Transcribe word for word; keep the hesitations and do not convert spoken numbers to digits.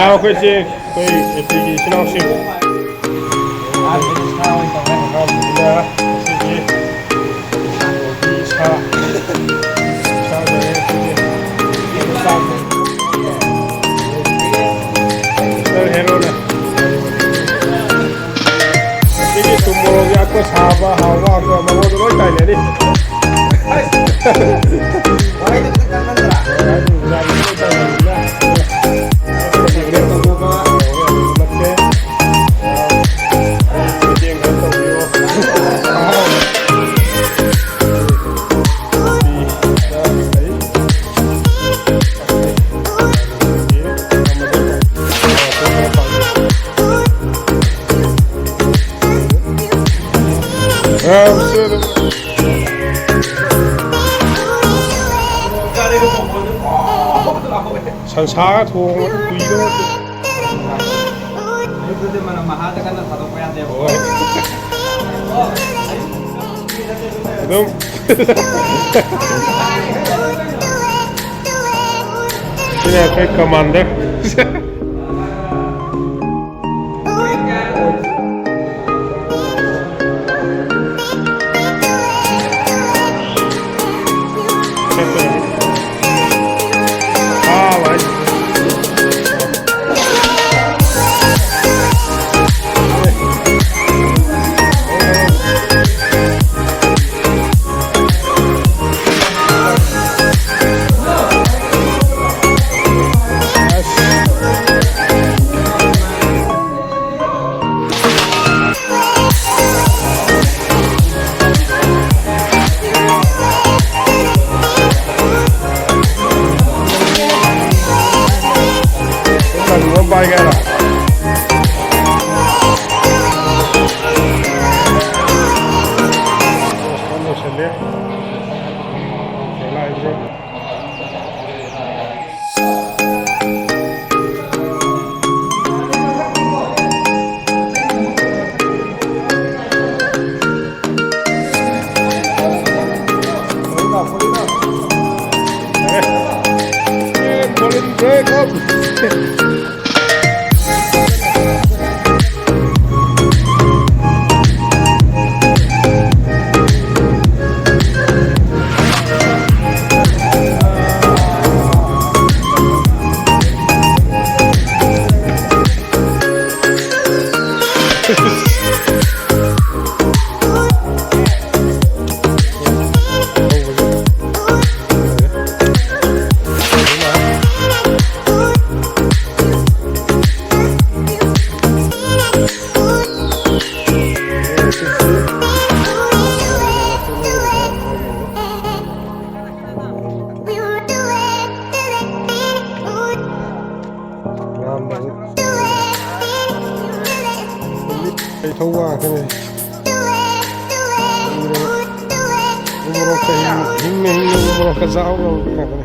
ꯑꯩꯈꯣꯏꯁꯦ ꯑꯩꯈꯣꯏ ꯑꯦ ꯄꯤꯒꯤ ꯏꯆꯤꯟ ꯏꯅꯥꯎꯁꯤꯡ꯫ ꯑꯗꯨꯅ ꯉꯁꯤꯗꯤ ꯁꯥ, ꯁꯥ ꯂꯩꯔꯦ꯫ ꯑꯩꯈꯣꯏꯒꯤ ꯆꯥꯛ ꯃꯤꯁꯇꯔ ꯍꯦꯔꯣꯅ꯫ ꯑꯁꯤꯒꯤ ꯊꯨꯝ ꯃꯣꯔꯣꯛ ꯌꯥꯛꯄ, ꯁꯥꯕ, ꯍꯥꯎꯕ, ꯍꯥꯎꯇꯕ ꯃꯉꯣꯟꯗ ꯂꯣꯏ ꯇꯥꯏꯅꯔꯤ꯫ ꯁꯟꯁꯥꯒ ꯊꯣꯡꯕꯗꯨ ꯀꯨꯏꯔꯦ꯫ ꯑꯌꯨꯛꯇꯗꯤ ꯃꯅꯝ ꯃꯍꯥꯗ ꯀꯟꯅ ꯊꯥꯗꯣꯛꯄ ꯌꯥꯗꯦꯕ꯫ ꯍꯣꯏ꯫ ꯑꯗꯨꯝ꯫ ꯁꯤꯅ ꯑꯩꯈꯣꯏ ꯀꯃꯥꯟꯗꯔ꯫ ꯂꯣꯏꯁꯜꯂꯦ꯫ Break up. ꯎꯃꯣꯔꯣꯛꯀ ꯍꯤꯡꯅ ꯍꯤꯡꯅ ꯎꯃꯣꯔꯣꯛꯀ ꯆꯥꯕ ꯉꯝꯕ ꯉꯥꯛꯇꯅꯦ꯫